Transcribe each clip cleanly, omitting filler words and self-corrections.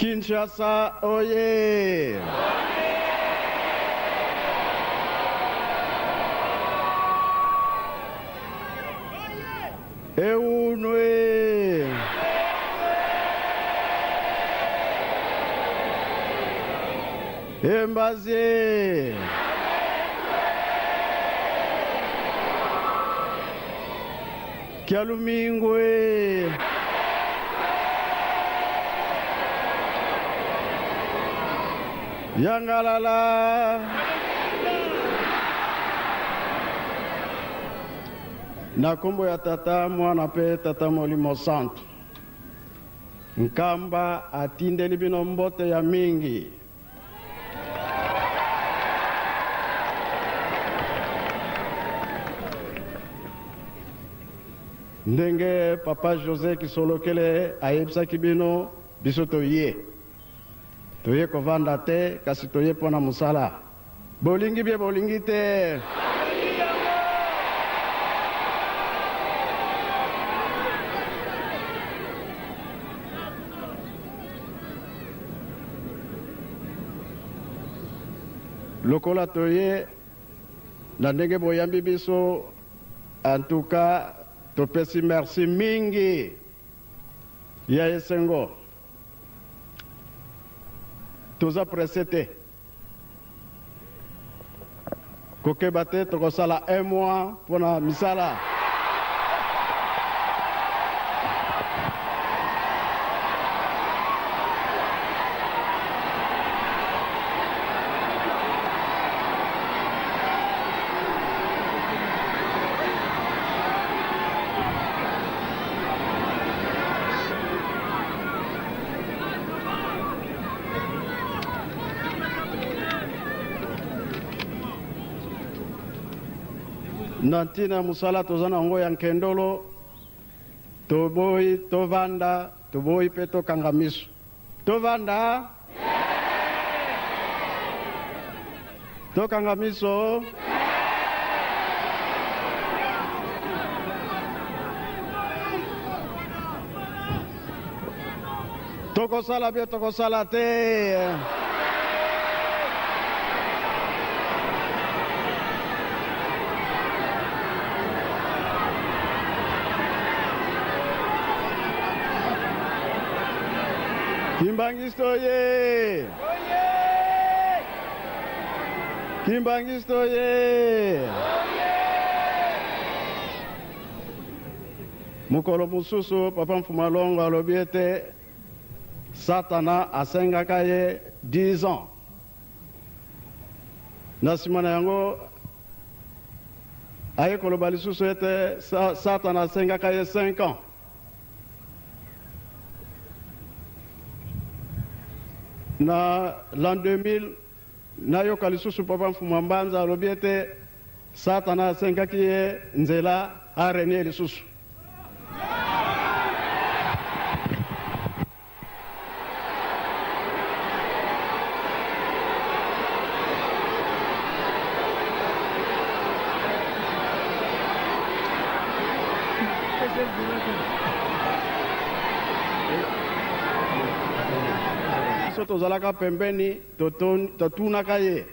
Kinshasa oye! Eunwe! Embaze! Kialumingwe! Yangalala! Na nkombo ya Tata, Mwana mpe Tata Molimo Santu, Nkamba atindeli bino mbote ya mingi. Ndenge Papa Jose Kisolokele ayebisaki bino, biso toye. Toye kovanda te, kasi toye mpo na mosala. Bolingi bye bolingi te. Lokola toye na ndenge boyambi biso, en tout cas topesi merci mingi ya esengo. Toza presse te. Kokeba te tokosala un mois pona misala. Na ntina ya mosala toza na yango ya nkendolo, toboyi tovanda, toboyi mpe tokanga miso. Tovanda? Tokanga miso? Tokosala bie tokosala te. Kimbanguiste oye! Kimbanguiste oye! Mokolo mosusu Papa Mfuma Longo alobi ete Satana asengaka ye 10 ans. Na nsima na yango aye koloba lisusu ete Satana asengaka ye 5 ans. Na l'an 2000, nayoka lisusu Papa Mfumu Mbanza alobi ete Satana asengaki ye nzela a renier lisusu. Biso tozalaka pembeni totunaka ye,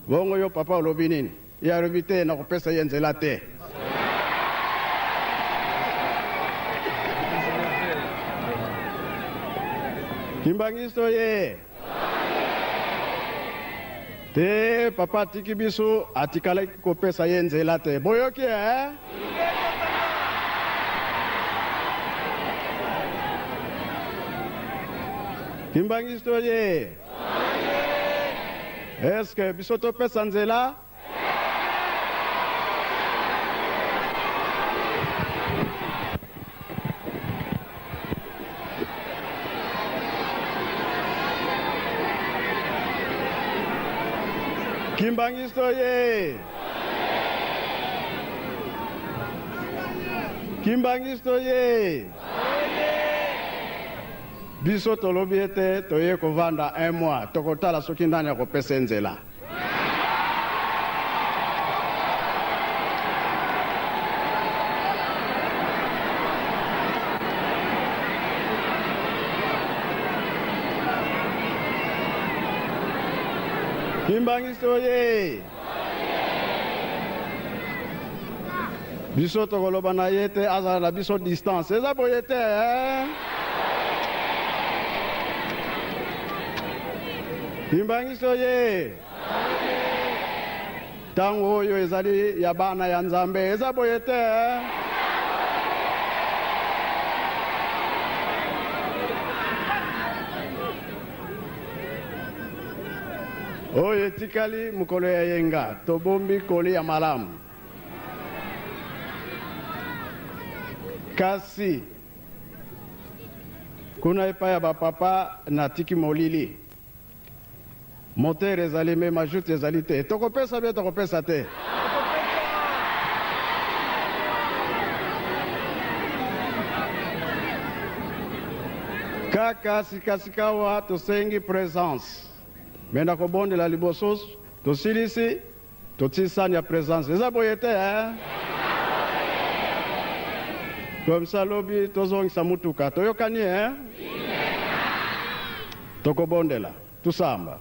bongo yo papa olobi nini? Ye alobi te, nakopesa ye nzela te. Kimbanguiste oye! Te papa atiki biso atikalaki kopesa ye nzela te. Boyoki eh? Kimbanguiste oye! Est-ce que biso topesa nzela? Kimbanguiste oye! Kimbanguiste oye! Biso tolobi ete toye kovanda un mois, tokotala soki nani akopesa ye nzela. Kimbanguiste oye! Biso tokoloba na ye te azala na biso distance. Eza boye te eh? Kimbanguiste oye! Ntango oyo ezali ya bana ya Nzambe, eza boye te eh? Oyo etikali mokolo ya yenga, tobombi koli ya malamu. Kasi kuna epai ya bapapa natiki molili. Moteur ezali mais majoute ezali te. Tokopesa bien tokopesa te. Kaka sikasikawa tosengi presence. Mais nakobondela liboso tosilisi totii sani ya presence. Eza boye te eh? Comme ça lobi tozongisa mutuka. Toyokani eh? Tokobondela. Tusamba.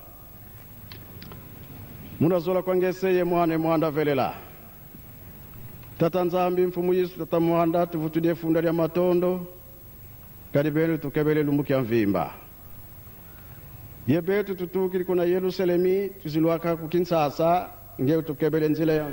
Munazola kwangese ye mwana mwanda velela. Tata Nzambi mfumu Yesu tata mwanda tuvutudie funda lya matondo kadi benu tukebele lumbuki ya mvimba. Ye betu tutukili kuna Yerusalemi tuzilwaka ku Kinshasa nge tukebele nzila ya